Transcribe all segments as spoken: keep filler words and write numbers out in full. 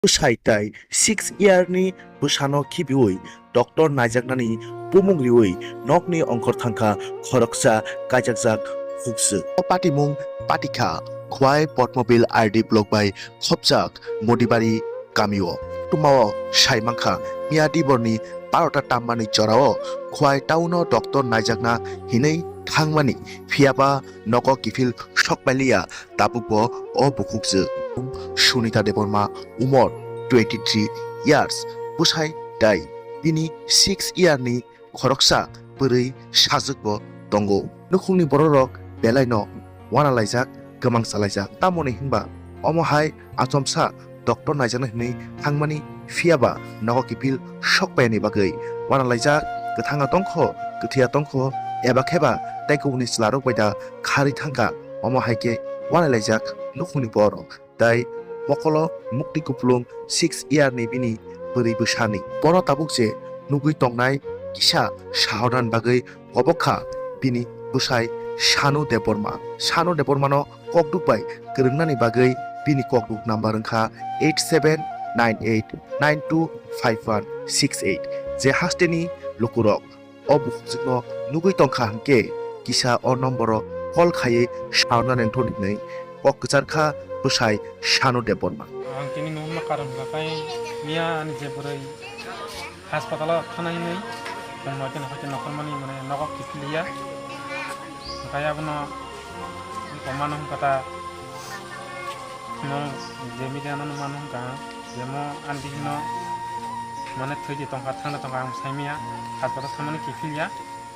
Bwsai tai six year ni bwsano khibiwi doctor naijaknani bumung riwi nokni ongkhor thangkha khoroksa kaijakjak hukjwk. O patimung patikha Khwai Potmobil R D block bai khopjak Modibari kamio. Tumao sai mankha miya diborni barota tammani jorao Khwai town o doctor naijakna hinwi thangmani, phiyaba nogo kiphil sokpailiya. Tabukbo o bukhukjwk Sunita Debbarma, umor twenty three years, bwsai tai bini six year ni khoroksa bwrwi sajwkbo tongo. Nukhungni bororok belaino wanalaijak, kwmang salaijak. Tamoni hinba omo hai achomsa doctor naijakna hinwi thangmani, phiyaba nogo kiphil sokpaiyani bagwi wanalaijak, kwthangya tongkho, kwthwiya tongkho, eba kheba tei kubuni chwlarok bai da kharwi thangkha. Omo hai khe wanalaijak nukhungni borok tei mokolo mukti kupulung six year ni bini bwrwi bwsani. Bono tabuk je nugwi tongnai kisa sahonan bagwi kobok kha bini bwsai Sanu Debbarma. Sanu Debbarmano kokduk bai kwrwngnani bagwi bini kokduk number wngkha eight seven nine eight nine two five one six eight. Je hasteni lukurok o bukhukjwkno nugwi tongkha hwnkhe kisa o nomboro call khaiwi sauna nengthun hinwi kok kwcharkha bwsai Sanu Debbarma. Ang tini nuhunma karon hwnkha khe miya ani je bwrwi haspatalo thana hinwi chwng noiteno hwnkhe nokhormani mane nogo kiphiliya. Hwnkhe abono wngkha mano hwnkha ta no je media no mano hwnkha jemo ani bihikno mane thwi di tongkha thangna tongkha ang saimaya haspatalo thamani kiphilya.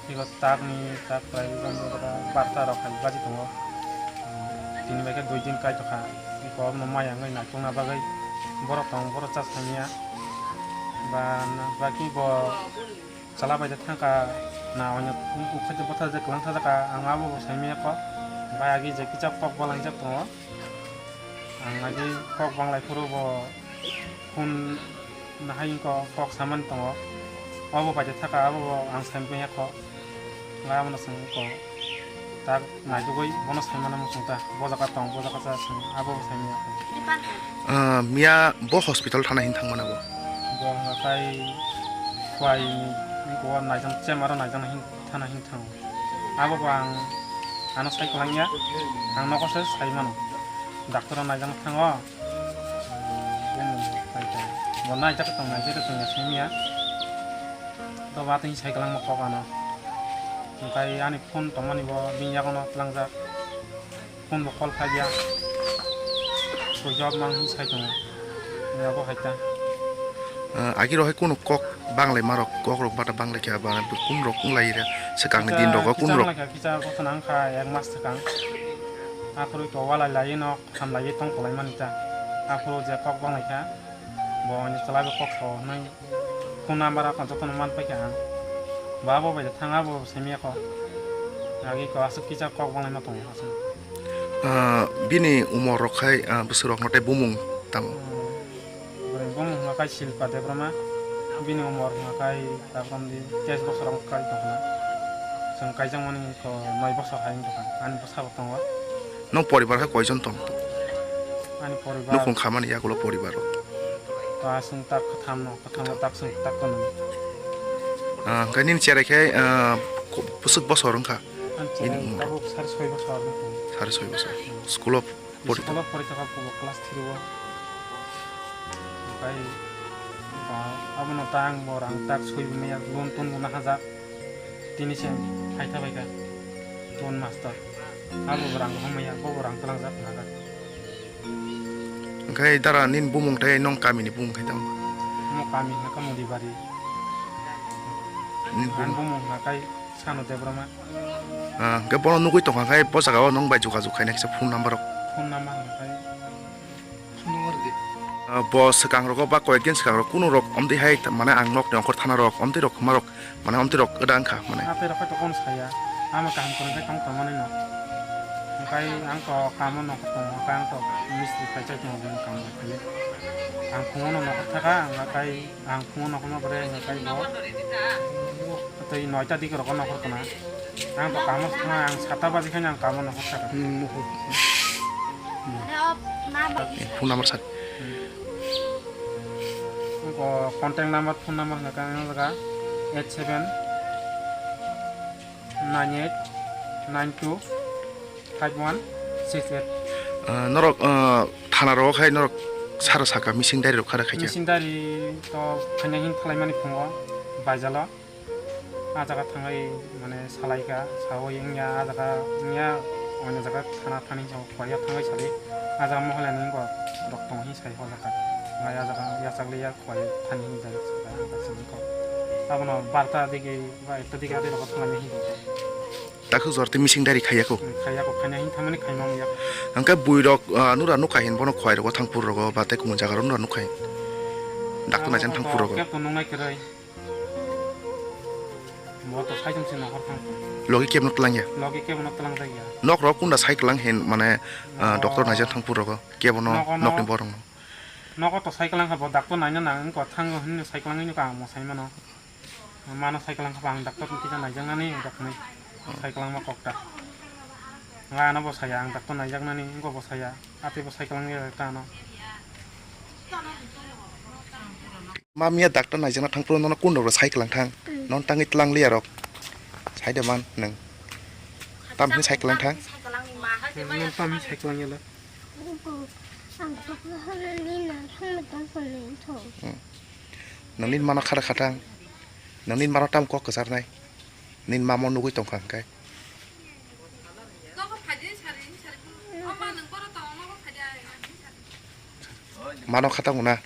Iko takni tak kwlai bumung barta rok hai baji tongo. Tini bai khe dui din kai tokha. Iko abono maya wngwi naitukna bagwi borok tongo, borok cha saimaya. Ba na, ba ki bo chwla bai de thangkha na, oino ukhaide bwtha je kwbang thajaka, ang abo bo saimaya kok. Bai agi je kisa kok balaijak tongo. Ang agi kok banglai phuru bo phone nahai wngkha kok samani tongo. Obo bai de thaka, abo bo ang saimaya kok. Nga abono swng wngkha. Tak naitugwi bono saimano muchung ta. Bo jaga tong, bo jaga cha swng, abo bo saimaya kok. Ah, miya bo hospital thana hin thangmana bo? Bo hwnga kai Khwai ni wngkha naijak, chamber o naijak hin thana hin thango. Abo bo ang ano sai kwlangya, ang nogo se sai mano. Doctor o naijak thango. Bumung naijak, bo naijak tong, naijak tong ya saimaya. To ba tini sai kwlangma kok ano. Hwnkhe ani phone tongmani bo bini yagono twlangjak. Phone bo call khaikya. Switch off mang hinwi sai tongo. Abo hai ta. Ah, agi rok hai kunu kok banglai ma rok, kok rok bata banglai kha ba kunu rok wng lai re swkang ni din rogo kunu rok. Kisa wngkha, kisa gotho nang kha ek mas swkang. Aphuru to walai lai no hamlai tong kolai mani ta. Aphuru je kok banglai kha. Bo ani chwla bai kok sao hwnwi phone number ako jotono man paikha ang. Bo abo bai thang abo saimaya kho. Agi ko aswk kisa kok banglaima tongo aswk. Ah, bini umor rok khai, ah, bwswk rok no tei bumung tamo? Hmm. Bini bumung hwnka khai Silpa Debbarma. Bini umor hwnka khai tabukdi teis bosor wngkha khai tongkha. Chwng kaijakmani ko noi bosor hai wngkha ani bwsabo tongo. Nwng poribar hai koijon tong? Ani poribar. Nukhung khamani yagulo poribar rok? Ta chwng tak kwtham no, kwtham no tak chwng tak kono. Ah, hwnkhe nini cherai khe, ah, ko-, bwswk bosor wngkha? Ani cherai tabuk sari soi bosor wngkha. Sari soi bosor. School o pori. School o pori tongkha, class three o. Okai, ah, abono ta ang bo rang tak soi bo maya, loan ton bo nahajak. Tini se phaikha phaikha ton master. Abo bo rang rohormaya, bo bo rang twlangjak naga. Hwnkhe dara nini bumung tei nwng kamini bumung khe tamo? Omo kami hwnkha Modibari. Nini bumung? Ang bumung hwnkha khe Sanu Debbarma. Ah, hwnkhe bono nugwi tongkha khe bo jaga o nwng bai jogajog khainai kisa phone number rok? Phone number hwnkha khe Ah, bo swkang rogo ba koyek din swkang rok kunu rok omtwi hai mane ang nok ni ongkhor thana rok omtwi rok ma rok mane omtwi rok wda wngkha mane. Atwi rok khaito kono saya, ama kaham kwrwng khe tong tongmani no. Hwnkhe ang to kamo nokhor tongo, hwnkhe ang to mistri khai chai tongo bini kamo khai. Ang phungo no nokhor thaka, hwnkhe ang phungo nokhorma bwrwi hwnkhe bo twi noita dik rogo nokhor khna. Ang to kamo thangna, ang sata baji khe ang kamo nokhor thaka. Hmm, nokhor. Eh, phone number sat. Hmm. O contact number, phone number hwnka khe ang o jaga eight seven nine eight nine two five one six eight. Ah, norok, ah, thana rogo khai norok sara saka mising dari rok khara khaikha. Mising dari to khaina hin khlaimani phungo baijalo. Ah jaga thangai mane salaika, sawi wngya, ah jaga wngya, oino jaga thana thani jao khwlaiya thangai sali. Ah jaga mohalani wngkha rok tong hin sai hojaka. Ngai ah jaga yachak liya khwlai thani hin jaga saka, ah jaga sini kok. Abono barta digi ba ekta digi adi rok thangai hin jaga. Takhuk jor tei mising dari khaiya ko. Khaiya ko, khaina hin thamani khaima wngya. Hwnkhe bui rok, ah, nura nukha hin bono khwlai rogo thangphuru rogo ba tei kumun jaga rok nura nukha hin. Daktor naijak thangphuru rogo. Kebo nungnai kwrwi. Bo to saichung se nohor thang. Logi kebo no twlangya. Logi kebo no twlang jakya. Nok rok kunda sai kwlang hin mane, ah, doctor naijak thangphuru rogo. Kebo no nokni borok no. Nogo to sai kwlang kha bo doctor naina nang wngkha thango hinwi sai kwlangwi nukha ang mo sai mano. Mano sai kwlang kha bo ang doctor ni kisa naijak nani rok hinwi sai kwlangma kok ta. Nga ano bo saya ang doctor naijak nani wngkha bo saya. Atwi bo sai kwlangya ta ano. Mamiya doctor naijakna thangphuru nono kun rok sai kwlang thang. Hmm. Non tangwi tlang liya rok. Sai de man nang. Tam hin sai kwlang thang. Non tam hin sai kwlang yala. Ang kok halali na thang na tang kwlang thang. Hmm. Nang nin mano khara khatang. Nang nin mano tam kok kwsarnai. Nin mamo nugwi tongkha hwnkhe. Mano khatang na.